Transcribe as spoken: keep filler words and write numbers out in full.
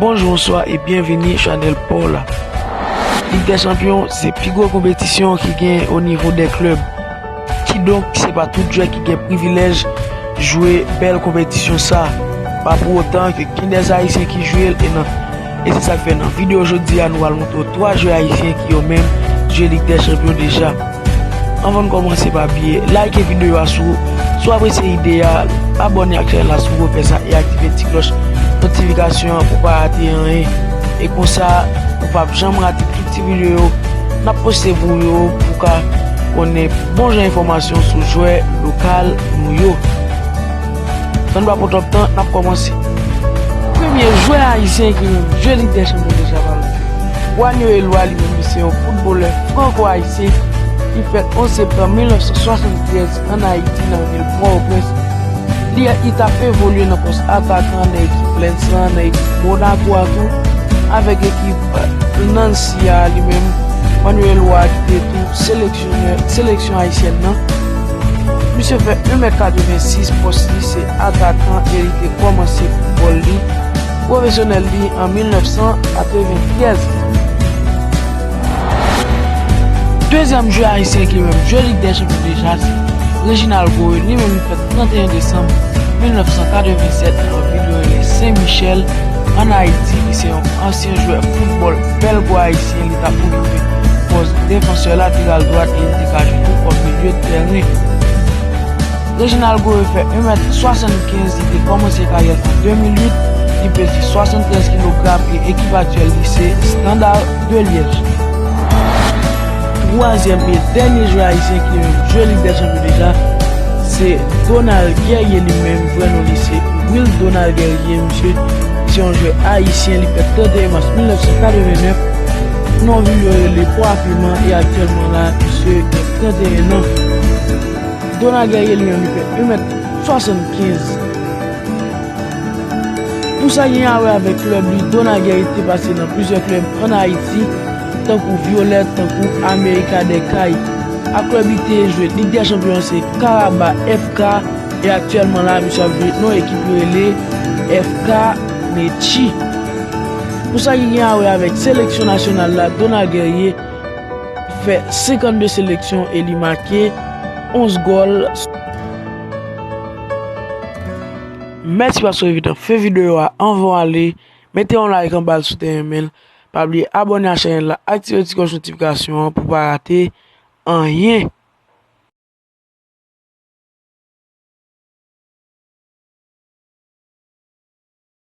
Bonjou, bonswa e byenvini chanèl pa w la. Lig dè Chanpyon se pi gwo konpetisyon ki gen o nivo dè klèb. Kidonk, se pa tout jwè ki gen privilèj jwe bèl konpetisyon sa. Pa pou otan ke gen dè Ayisyen ki jwe l e nan, e se sa k fè nan videyo jodi a nou al montre w twa jwè ayisyen ki yo menm jwe Lig dè Chanpyon deja. Anvan n kòmanse, pa bliye like videyo a si w, si w apresye ide a, abòne ak chanèl la si w poko fè sa e aktive ti klòch notifikasyon an pou w pa rate anyen. E konsa, ou p ap janm rate tout ti videyo n ap poste pou ou yo, pou w ka konnen bon jan enfòmasyon sou jwè lokal nou yo. San n pa pran twòp tan, n ap kòmanse. Premye jwè ayisyen ki menm jwe Lig dè Chanpyon deja pa lòt ke Wanyo Eloi, li menm li se yon foutbolè franko-ayisyen ki fèt onz septanm mil nèf san swasann trèz ann Ayiti, nan vil Pòtoprens. Li, li t ap evolye nan pòs atakan nan ekip Lens lan, nan ekip Monaco a tou, avèk ekip, eh, Nancy a li menm. Wanyo Eloi ki te tou seleksyonè seleksyon ayisyèn nan. Misye fè en mèt katrevensis, pòs li se atakan e li te kòmanse foutbòl li pwofesyonèl li an mil nèf san katreventrèz. Dezyèm jwè ayisyen ki menm jwe Lig dè Chanpyon deja se Reginald Gorée, li menm li fèt trannteyen desanm mil nèf san katrevennsèt nan vil yo rele Sen Michèl, ann Ayiti. Li se yon ansyen jwè foutbòl bèlgo ayisyen, li t ap okipe pòs defansè lateral dwat e li te ka jwe tou kòm milye tèren. Reginald Gorée fè en mèt swasannkenz, li te kòmanse karyè l an de mil uit, li peze swasanntrèz kilogram e ekip aktyèl li se Standard de Liège. Twazyèm e dènye jwè ayisyen ki menm jwe Lig dè Chanpyon deja, se Donald Guerrier li menm, vrè non li se Will Donald Guerrier, misye se yon jwè ayisyen, li fèt trannteyen mas mil nèf san katrevennèf, nan vil yo rele Pwa Piman e aktyèlman la, misye gen trannteyen an. Donald Guerrier li menm li fè en mèt swasannkenz. Pou sa gen a wè avèk klèb li, Donald Guerrier te pase nan plizyè klèb ann Ayiti, tankou Violette, tankou America des Cayes. Ak klèb li te jwe Lig dè Chanpyon an se Karaba F K, e aktyèlman la, misye ap jwe nan ekip yo rele F K Metji. Pou sa ki gen a wè avèk seleksyon nasyonal la, Donald Guerrier fè senkannde seleksyon e li make onz gòl. Mèsi paske w rive nan fen videyo a. Anvan w ale, mete yon like anba l si w te renmen l. Pa bliye abòne a chanèl la, aktive ti klòch notifikasyon an pou w pa rate anyen.